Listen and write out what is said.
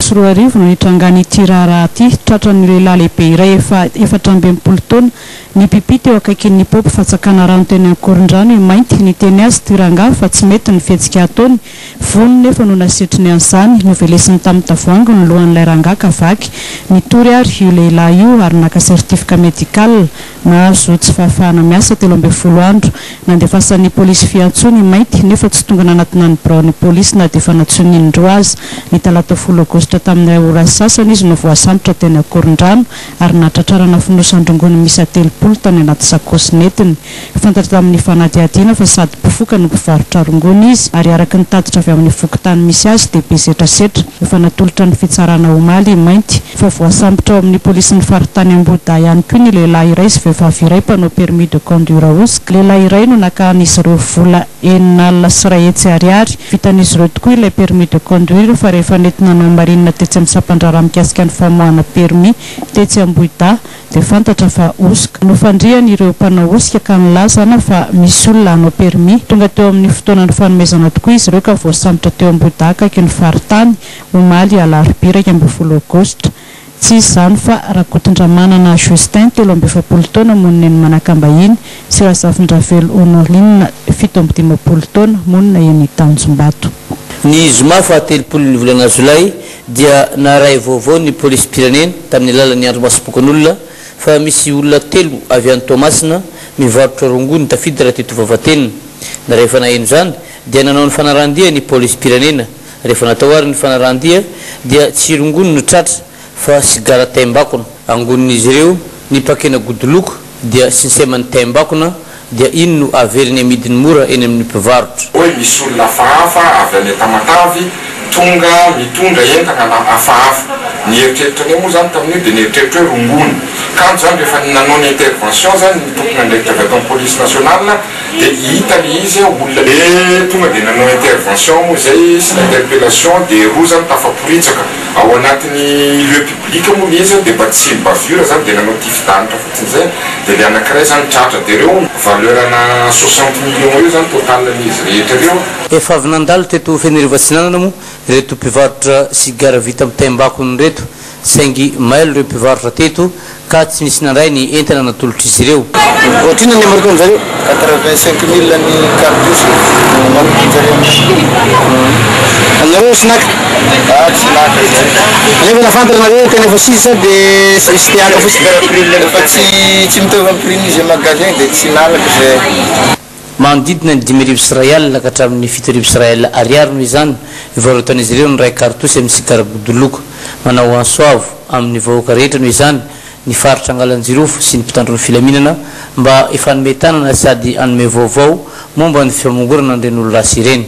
2020 no nitrangan'ity raharaha ity. Tratran'ny lehilahy lehibe iray efa 64 taona nipipi teo akaikin'ny paompy fatsakana rano teny Ankorondrano i Mainty. Niteny azy ity rangahy fa tsy mety ny fihetsika ataony. Vono nefa no nasetriny an'izany. Novelesiny tamin'ny tavoahangy ny lohan'ilay rangahy ka vaky. Nitory ary io lehilahy io ary naka certificat médical. Nahazo tsy fahafahana miasa 13 andro. Nandefasan'ny polisy fiantsoana i Mainty nefa tsy tonga nanatona ny biraon'ny polisy na dia efa nantsoiny indroa aza. Ny talata 10 aogositra tamin'ny iray ora sy sasany izy no voasambotra teny Ankorondrano ary nahatratrarana fonosan-drongony miisa 30 tany anaty sakaosy nentiny. Fantatra tamin'ny fanadihadiana fa sady mpifoka no mpivarotra rongony izy ary araka ny tatitra avy amin'ny fokontany misy azy dia be setrasetra. Efa natolotra ny fitsarana omaly i Mainty. Fa voasambotra ao amin'ny polisin'ny faritany Ambohidahy ihany koa ny lehilahy iray sy vehivavy iray mpanao permis de conduire hosoka. Lehilahy iray no nakan'izy ireo vola 106 ariary. Vitan'izy ireo tokoa ilay permis de conduire fa rehefa nentina nohamarinina tetsy amin'ny sampan-draharaha mikasika ny famoahana permis tetsy Ambohidahy dia fantatra fa hosoka. Nofandrihany ireo mpanao hosoka ka nilazana fa misy olona hanao permis. Tonga teo amin'ny fotoana nifanomezana tokoa izy ireo ka voasambotra teo Ambohidahy akaiky ny faritany omaly alarobia 11 aogositra. Tsy iza izany fa Rakotondramanana Justin, 43 taona, monina eny Manakambahiny, sy Razafindravelo Honorine, 57 taona, monina eny Tanjombato. Ny zoma faha-30 ny volana jolay dia naharay vaovao ny polisim-pirenena tamin'ny alalan'ny andrimasom-pokonolona fa misy olona telo avy any Toamasina mivarotra rongony tafiditra teto Vavatenina. Rehefa naheno izany dia nanao ny fanarahan-dia ny polisim-pirenena. Rehefa natao ary ny fanarahan-dia dia tsy rongony no tratra fa sigara taimbakona. Angonin'izy ireo ny mpakena godiloko dia sinseman'ny taimbakona dia iny no averiny amidiny mora eny amin'ny mpivarotra. Hoe misy olona hafahafa avy any Tamatave tonga mitondra entana na hafahafa. Ny eritreritranay moa izany tamin'io dia ny eritreritra hoe rongony. Kanjo izany rehefa nanao ny intervention izany ny tompon'andraikitra avy ato amin'ny police nationale dia hita ilay izy olona. Dia tonga dia nanao intervention moa izay sy ny interpellation dia roa izany tafaporitsaka. Ao anatin'ny lieu public moa ilay izy dia mba tsy bavure izany dia nanao tifi-danitra fotsiny izay dia ilay anankiray izany tratra. Dia ireo valeur ana 60 millions eo izany total an'izy rehetra ireo. Efa avy nandalo teto Fenerivo Atsinanana moa ireto mpivarotra sigara vita amin'ny taimbakony ireto saingy mailo ireo mpivarotra teto ka tsy nisy nandray ny entana natolotr'izy ireo. Ohatrinona ny amarotran-jareo? 85 mille ny cartouche amarotran-jareo aminay. Anareo tsy naka? Ah, tsy naka izay. Nefa nafantatra nareo tena efa sisa dia tsy te haka fotsiny. Efa tsy mitovy amin'ny prix-n'izy magasin dia tsy nalaka izay. Manodidina ny 1500 ka hatramin'ny 1100 ariary noho izany ivarotan'izy ireo ny iray cartouche amin'ny sigara godiloko. Manao antso avo amin'ny vahoaka rehetra noho izany ny faritra Analanjirofo sy ny mpitandro ny filaminana mba hifanome tanana sady hanome vaovao momba ny famongorana an'ireny olon-dratsy ireny.